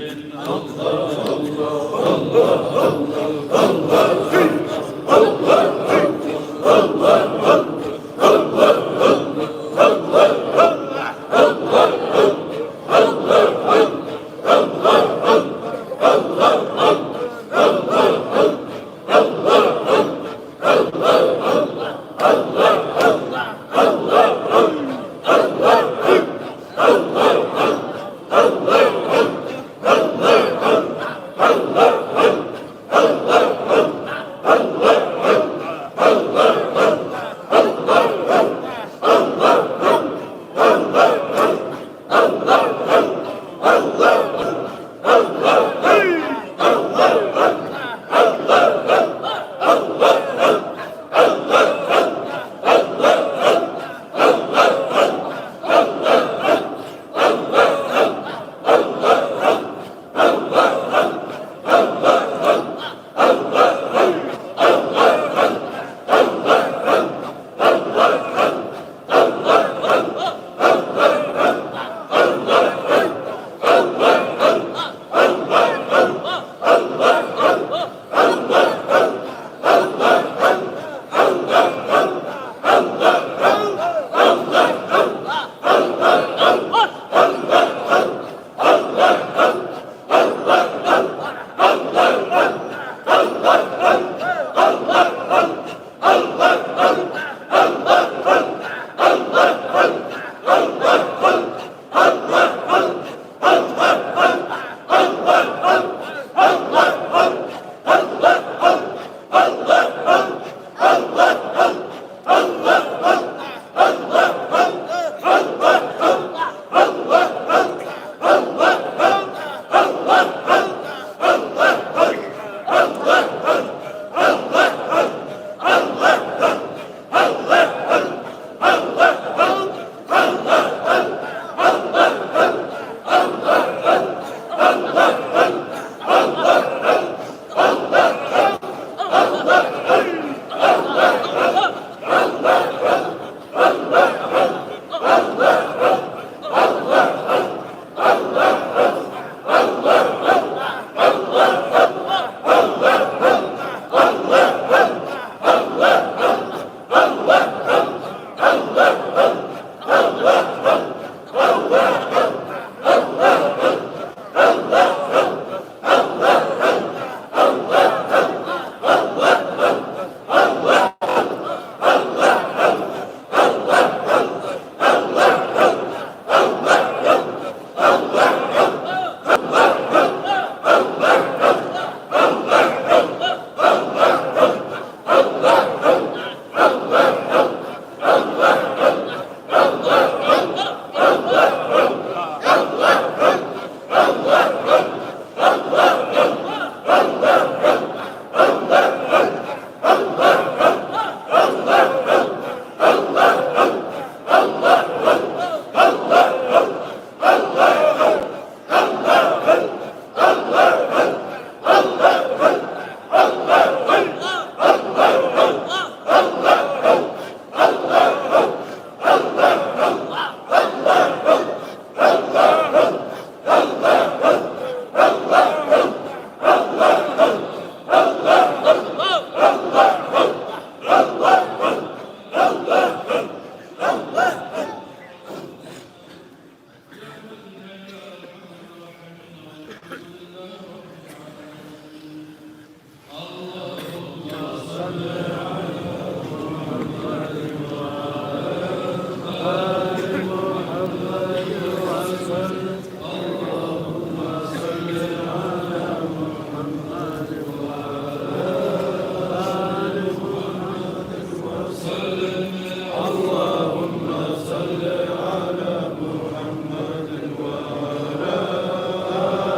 اللهم صل على محمد وعلى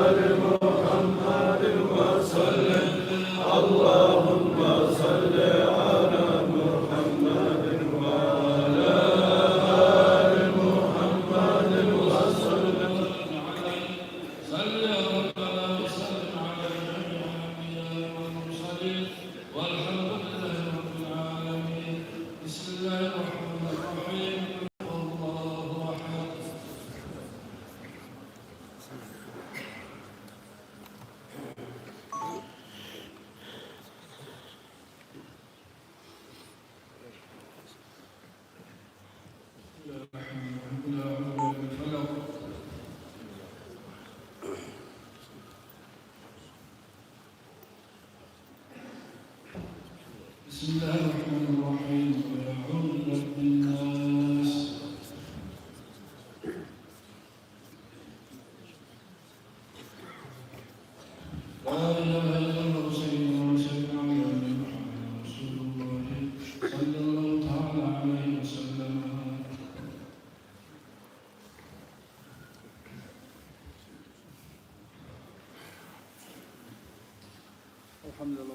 آل محمد وسلم. اللهم صل على محمد وعلى آل محمد وسلم. صل يا ربنا وسلم على جميع الأنبياء والمرسلين، والحمد لله رب العالمين. بسم الله الرحمن الرحيم. قل هو الله أحد. بسم الله الرحمن الرحيم. قل أعوذ برب الفلق. بسم الله الرحمن الرحيم. قل أعوذ برب الناس. لا إله إلا الله سيدنا وسيدنا محمد رسول الله صلى الله تعالى عليه وسلم. الحمد لله.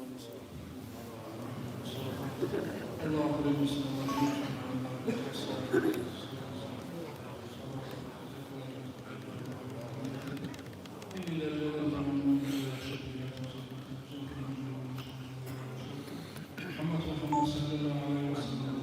الله أكبر. بسم الله. محمد، محمد صلى الله عليه وسلم.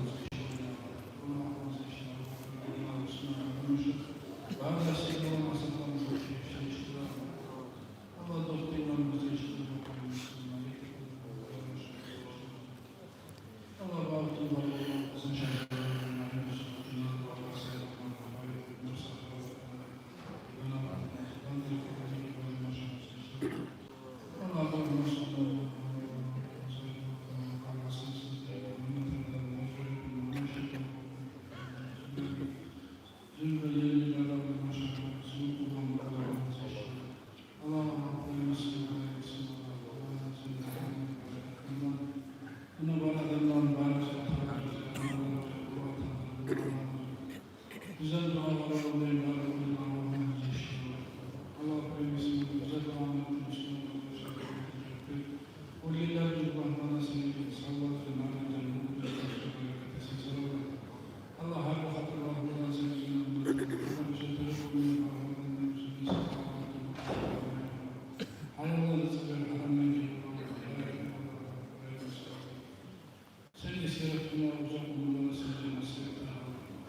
Сен эсгерип турма узакъ оьмюрлени сен насип эт.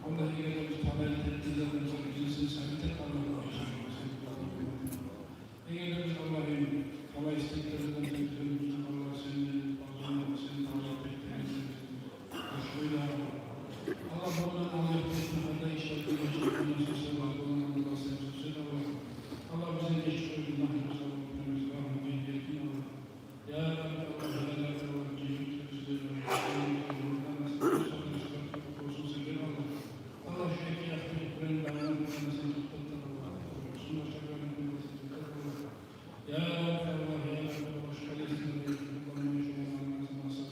Аллагь, эгер де биз талай тепкилерден сабит эт, Аллагь, эгер де биз, Аллагьым, талай истеклерден тепкилерден, Аллагь, сен, Аллагь, сен талай тепкилерден, Аллагь, бу гюнде Аллагь, бизин гьар да ишлерден, башгъа гюнде сен бар болгъан, Аллагь, сен сен, Аллагь. Аллагь, бизин гечип къой, гюнагьыбызны алып къой, бизин рагьматынг етсин, Аллагь. Я Рабби Аллагь, я Рабби Аллагь, жигитлер, сизлер, Аллагь, сизлер, Аллагь, шу эки якъны бир-бирине байлап, сен токътат, Аллагь. Шунда шагъарны билмесин, Аллагь. Я Рабби Аллагь, я Рабби Аллагь, шу Палестинада яшап, Аллагь, шу Аллагь, Аллагь, Аллагь, Аллагь, Аллагь, шу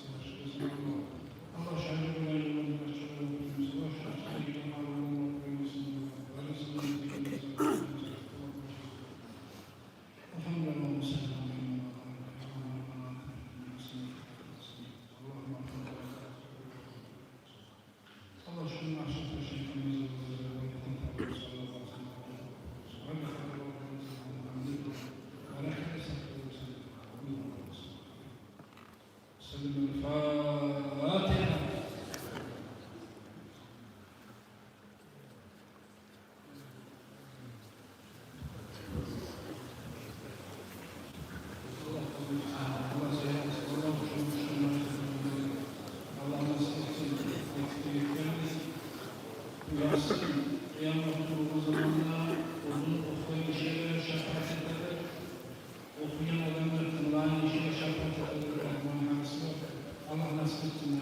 Аллагь, Аллагь, Аллагь, Аллагь, Аллагь, Аллагь, Аллагь, Аллагь, Аллагь, Аллагь, Аллагь, Аллагь, Аллагь, Аллагь, Аллагь, Аллагь, Аллагь. الحمد لله، اللهم صل على محمد وعلى آل محمد، اللهم آتنا في الدنيا حسنة وفي الآخرة حسنة، اللهم أخرجنا من النار. اللهم اشف مرضانا ومرضى المسلمين. سلم الفاتحة. Къыямат гюн заманда оьзюн охуйгъан гишиге шапаат этер. Охуйгъан адамлар, тынглагъан гишиге шапаат этер. Аллагь насип этсин.